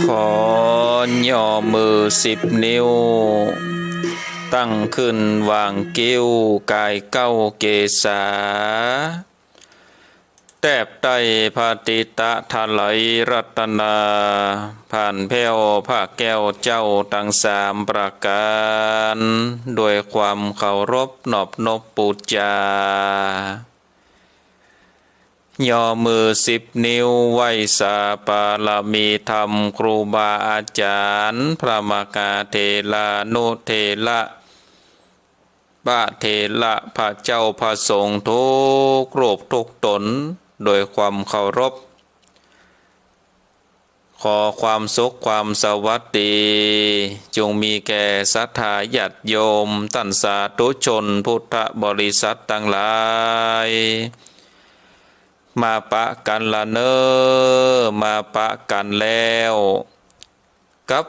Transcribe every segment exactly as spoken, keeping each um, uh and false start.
ขอย่อมือสิบนิ้ว ตั้งขึ้นหว่างคิ้ว กายเก้าเกศา แทบใต้พระติตะถลายรัตนา ผ่านแผ้วพระแก้วเจ้าตังสามประก๋าน โดยความเคารพนอบนบปู๋จา ย่อมือสิบนิ้วไหว้สาบารมีธรรมครูบาอาจ๋ารย์ พระมหาเถรานุเถระ พระเถระ พระเจ้าพระสงฆ์ทุกรูปทุกต๋น โดยความเคารพ ขอความสุขความสวัสดี จงมีแก่ศรัทธาญาติโยม ต้านสาธุชนพุทธบริษัทตังหลาย มาปะกั๋นละเน่อ มาปะกั๋นแล้ว กับ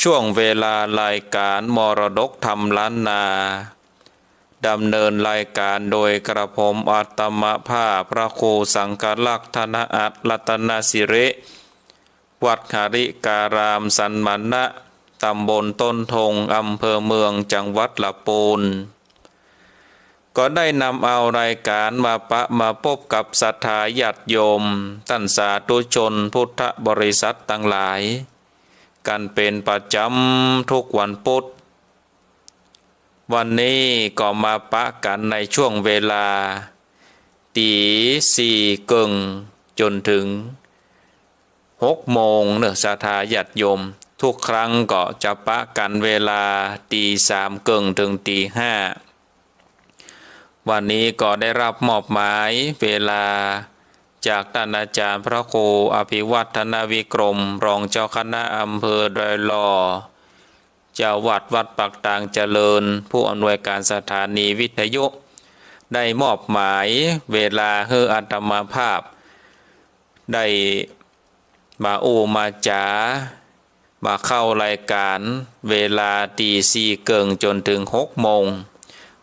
ช่วงเวลารายก๋านมรดกธรรมล้านนา ดำเนินรายก๋านโดยกระผมอาตมาภาพพระครูสังฆรักษ์ ธนอัตถ์ รัตนสิริ วัดหริการามสันมณะ ตำบลต้นทง อำเภอเมือง จังหวัดลำปูน ก็ได้นำเอารายก๋านมาปะมาปบกับศรัทธาญาติโยม ต้านสาธุชนพุทธบริษัทตังหลาย กั๋นเป๋นประจ๋ำทุกวันปุ๊ด วันนี้ก็มาปะกั๋นในช่วงเวลาตี๋สี่เกิ่งจ๋นเถิงหกโมงเน่อ ศรัทธาญาติโยม ทุกครั้งก็จะปะกั๋นเวลาตี๋สามเกิ่งเถิงตี๋ห้า วันนี้ก็ได้รับมอบหมายเวลาจากต้านอาจ๋ารย์พระครูอภิวัฒนวิกรม รองเจ้าคณะอำเภอดอยหล่อ เจ้าวัดวัดปากตางเจริญ ผู้อำนวยก๋านสถานีวิทยุ ได้มอบหมายเวลาหื้ออาตมาภาพ ได้มาอู้มาจ๋า มาเข้ารายก๋านเวลาตี๋สี่เกิ่งจ๋นเถิงหกโมง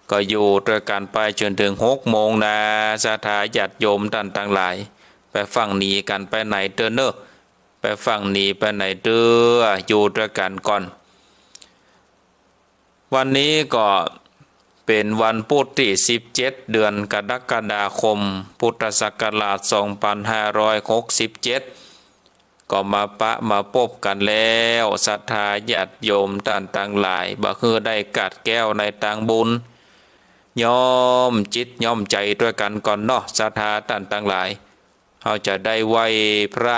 ก็อยู่ตวยกั๋นไปจ๋นเถิงหกโมงนา ศรัทธาญาติโยมต้านตังหลาย ไปฟั่งหนีกั๋นไปไหนเตื้อเน่อ ไปฟั่งหนีไปไหนเตื้อ อยู่ตวยกั๋นก่อน วันนี้ก็เป๋นวันปุ๊ดตี้สิบเจ็ด เดือนกรกฎาคม พุทธศักราชสองปันห้าร้อยหกสิบเจ็ด ก็มาปะมาปบกั๋นแล้ว ศรัทธาญาติโยมต้านตังหลาย บ่าหื้อได้กาดแก้วในตางบุญ ย้อมจิตย้อมใจ๋ตวยกั๋นก่อนเนาะ ศรัทธาต้านตังหลาย เฮาจะได้ไหว้พระ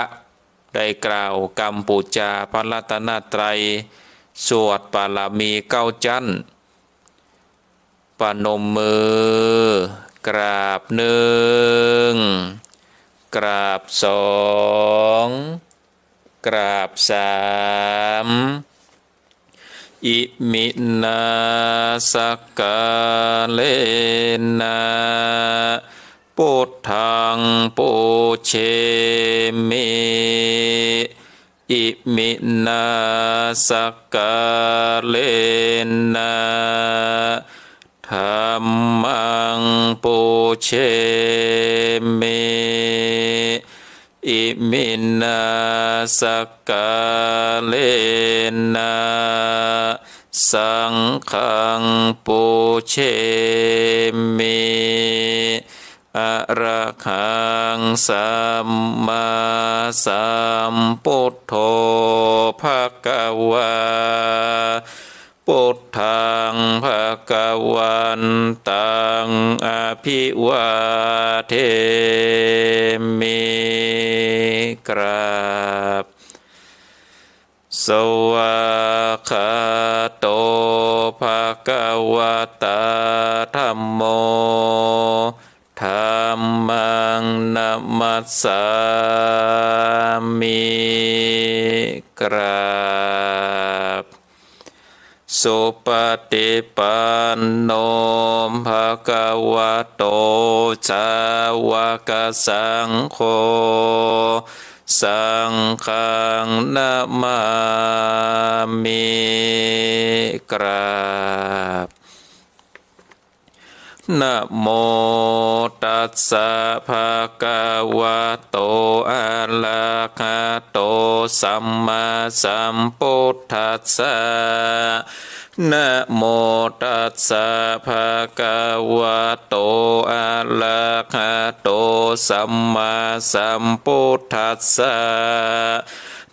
ได้กล่าวกำปู๋จาพระรัตนตรัย สวดบารมีเก้าจั๊น ประนมมือ กราบหนึ่ง กราบสอง กราบสาม อิมินา สักกาเลนะ ปุทธัง ปูเชมิ อิมินา สักกาเลนะ ธัมมัง ปูเชมิ อิมินา สักกาเลนะ สังฆัง ปูเชมิ อะระหัง สัมมาสัมพุทโธ ภะคะวา Buddhaṃ bhagavantaṃ abhivādemi. กราบ Svākkhāto bhagavatā dhammo. Dhammaṃ namassāmi. กราบ Supaṭipanno bhagavato sāvakasaṅgho. Saṅghaṃ namāmi. กราบ Namo tassa bhagavato arahato sammāsambuddhassa. Namo tassa bhagavato arahato sammāsambuddhassa.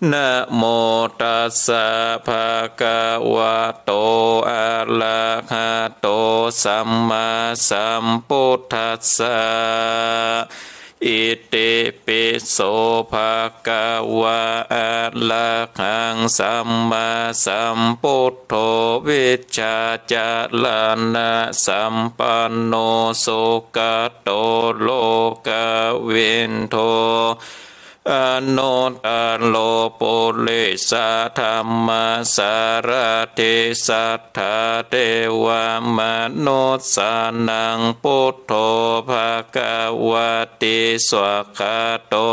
Namo tassa bhagavato arahato sammāsambuddhassa. Itipi so bhagavā arahaṃ sammāsambuddho vijjācaraṇasampanno sugato lokavidū anuttaro purisadammasārathi satthā devamanussānaṃ buddho bhagavāti. Svākkhāto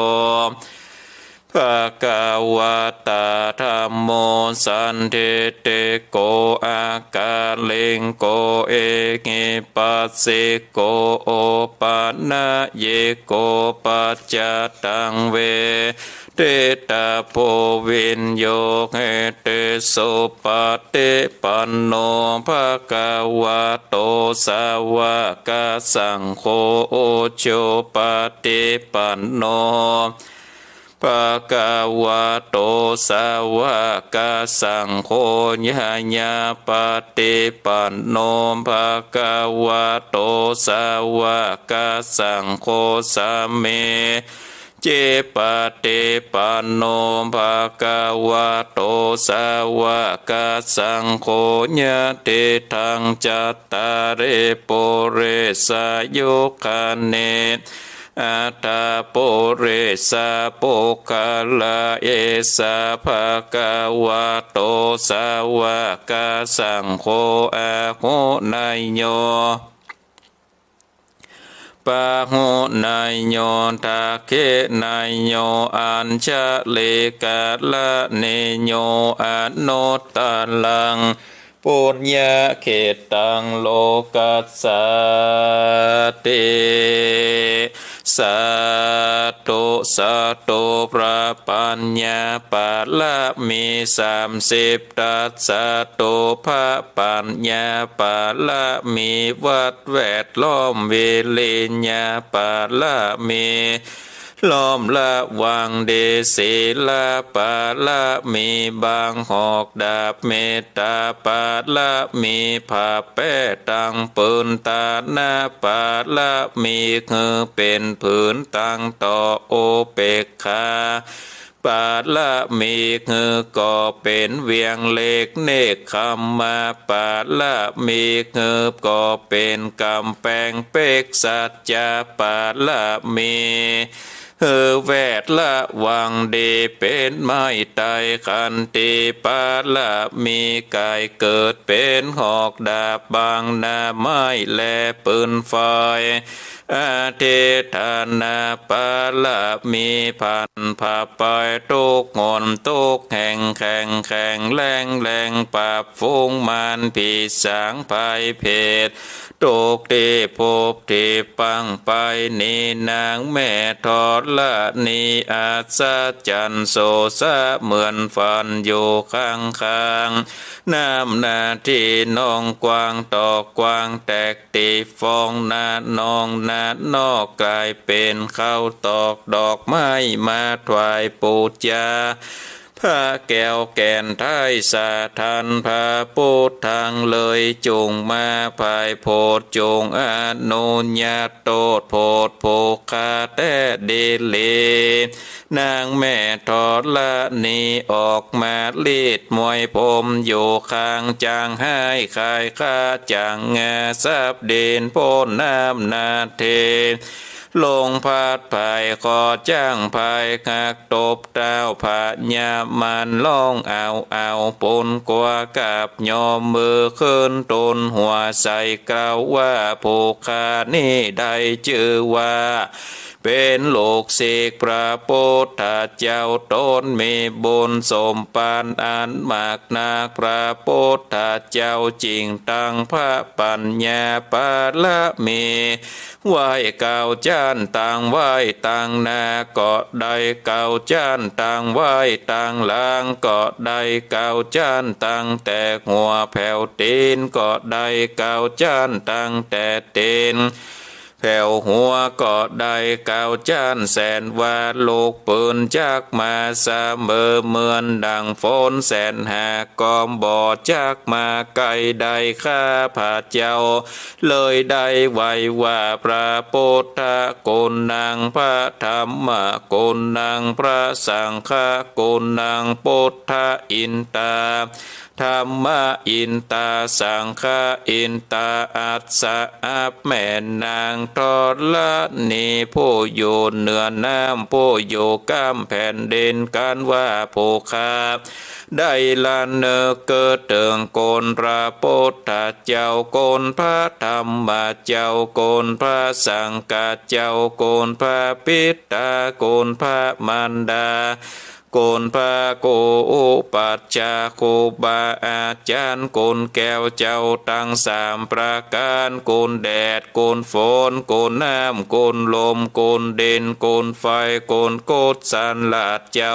bhagavatā dhammo sandiṭṭhiko akāliko ehipassiko opanayiko paccattaṃ veditabbo viññūhīti. Supaṭipanno bhagavato sāvakasaṅgho, ujupaṭipanno bhagavato sāvakasaṅgho, ñāyapaṭipanno bhagavato sāvakasaṅgho, sāmīcipaṭipanno bhagavato sāvakasaṅgho, yadidaṃ cattāri purisayugāni aṭṭha purisapuggalā, esa bhagavato sāvakasaṅgho āhuneyyo pāhuneyyo dakkhiṇeyyo añjalikaraṇīyo anuttaraṃ puññakkhettaṃ lokassāti. Sādhu sādhu พระปัญญาบารมีสามสิบทัศ สาธุ พระปัญญาบารมี วัดแวดล้อม วิริยะบารมี ล้อมระวังดี ศีลบารมี บังหอกดาบ เมตตาบารมี ผ้าแป้ตังปืน ตานะบารมี หื้อเป๋นผืนตังต่อ อุเปกขา บารมี หื้อก่อเป๋นเวียงเหล็ก เนกขัมมะบารมี หื้อก่อเป๋นก๋ำแปง เปกสัจจะบารมี หื้อแวดระวังดี เป๋นไม้ไตร ขันติบารมี ก๋ายเกิดเป๋นหอกดาบ บังหน้าไม้และปืนไฟ อธิฐานะบารมี พันผ้าไปทุกหนทุกแห่ง แข็งแข็งแรงแรง ปราบฝูงมารผีสางภัยเผช ทุกตี้พบตี้ปังไป นี้นางแม่ธรณี อัศจรรย์โสษะเหมือนฝันอยู่ข้างๆ น้ำหน้าตี้นองกว้าง ตอกกว้างแตก ตี้ฟองหน้านองหน้านอก ก๋ายเป๋นข้าวตอกดอกไม้มาถวายปู๋จา พ พระแก้วแก่นไทยสถาน พระปุทธังเลยจุ่งมา ไพร่โผดจุ่งอนุญาตโตษโผดผู้ข้าแต๊ดีหลี นางแม่ธรณีออกมาลีดมวยผมอยู่ข้าง จางฮ้ายขายคา จางงาสับดินโพ้นน้ำนาเท ลงพัดไพร่ขอจ้างไพร่หักตบเต้าพญามาร ฮ้องเอาเอาปูนกั๋วกราบยอม มือขึ้นตูนหัวใส่ กล่าวว่าผู้ข้านี้ได้จื้อว่า เป๋นลูกศิษย์พระปุทธเจ้า ต๋นมีบุญสมปานอันมากนัก พระปุทธเจ้าจึงตั้งพระปัญญาปารมี ไหว้เก้าจ๊าน ตั้งไหว้ตังหน้าก็ได้ เก้าจ๊าน ตั้งไหว้ตังหลังก็ได้ เก้าจ๊าน ตั้งแต่หัวแผวตี๋นก็ได้ เก้าจ๊าน ตั้งแต่ตี๋นแผวหัวก็ได้ เก้าจ๊าน แสนว่าลูกปืนจักมาเสมอ เหมือนดังฝนแสนหา ก็บ่จักมาใก้ได้ ข้าพระเจ้าเลยได้ไหว้ว่า พระปุทธะกุณัง พระธัมมะกุณัง พระสังฆะกุณัง ปุทธะอินตา ธัมมะอินตา สังฆะอินตา อัสสะ อับแม่นางธรณี ผู้อยู่เหนือน้ำ ผู้อยู่ก้ามแผ่นดิน กันว่าผู้ข้าได้ระนึกเถิงคุณพระปุทธเจ้า คุณพระธัมมะเจ้า คุณพระสังฆะเจ้า คุณพระปิตา คุณพระมารดา คุณพระครูอุปัชฌาย์ ครูบาอาจ๋ารย์ คุณแก้วเจ้าตังสามประก๋าน คุณแดด คุณฝน คุณน้ำ คุณลม คุณดิน คุณไฟ คุณกุศลาเจ้า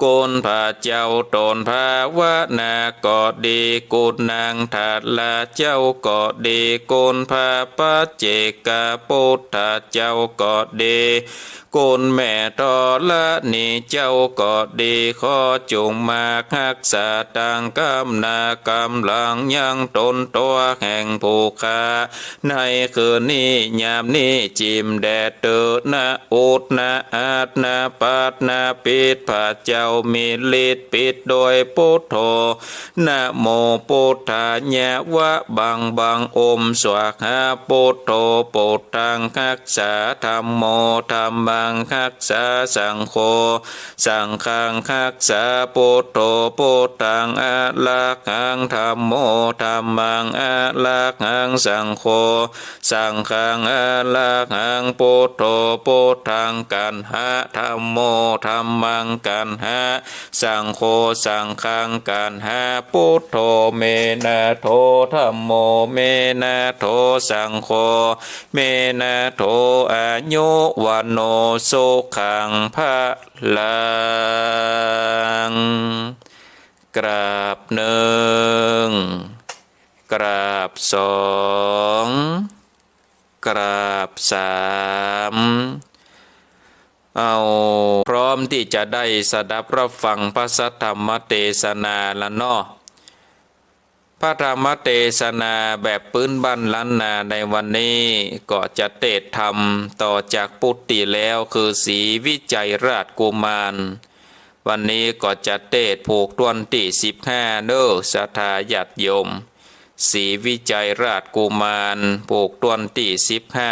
คุณพระเจ้าต๋นภาวนาก็ดี คุณนางธาราเจ้าก็ดี คุณพระปัจเจกปุทธเจ้าก็ดี คุณแม่ธรณีเจ้าก็ดี ขอจุ่งมาฮักษาตังกำนาก๋ำลังยังต๋นตั๋วแห่งผู้ข้า ในคืนนี้ยามนี้จิ่มแด่เตอ นะอุด นะอาด นะปัด นะปิด พระเจ้ามีฤทธิ์ปิดโดยปุทโธ นะโมปุทธายะ วะบังบัง โอม สวาหา ปุทโธ ปุทธังฮักษา ธัมโม ธัมมังฮักษา สังโฆ สังฆังฮักษา ปุทโธ พุทธังอะระหัง ธัมโม ธัมมังอะระหัง สังโฆ สังฆังอะระหัง ปุทโธ พุทธังกัณหะ ธัมโม ธัมมังกัณหะ สังโฆ สังฆังกัณหะ ปุทโธ เม นะโถ ธัมโม เม นะโถ สังโฆ เม นะโถ อายุ วัณโณ สุขัง พะลัง กราบนึ่ง กราบสอง กราบสาม เอา พร้อมตี้จะได้สดับรับฟังพระสัทธรรมเตสนาละเนาะ พระธรรมเตสนาแบบปื๊นบ้านล้านนาในวันนี้ก็จะเตสน์ธรรมต่อจากปุตตี้แล้ว คือศรีวิชัยราชกุมาร วันนี้ก็จะเตสน์ผูกต้วนตี้สิบห้าเน้อ ศรัทธาญาติโยม ศรีวิชัยราชกุมาร ผูกต้วนตี้สิบห้า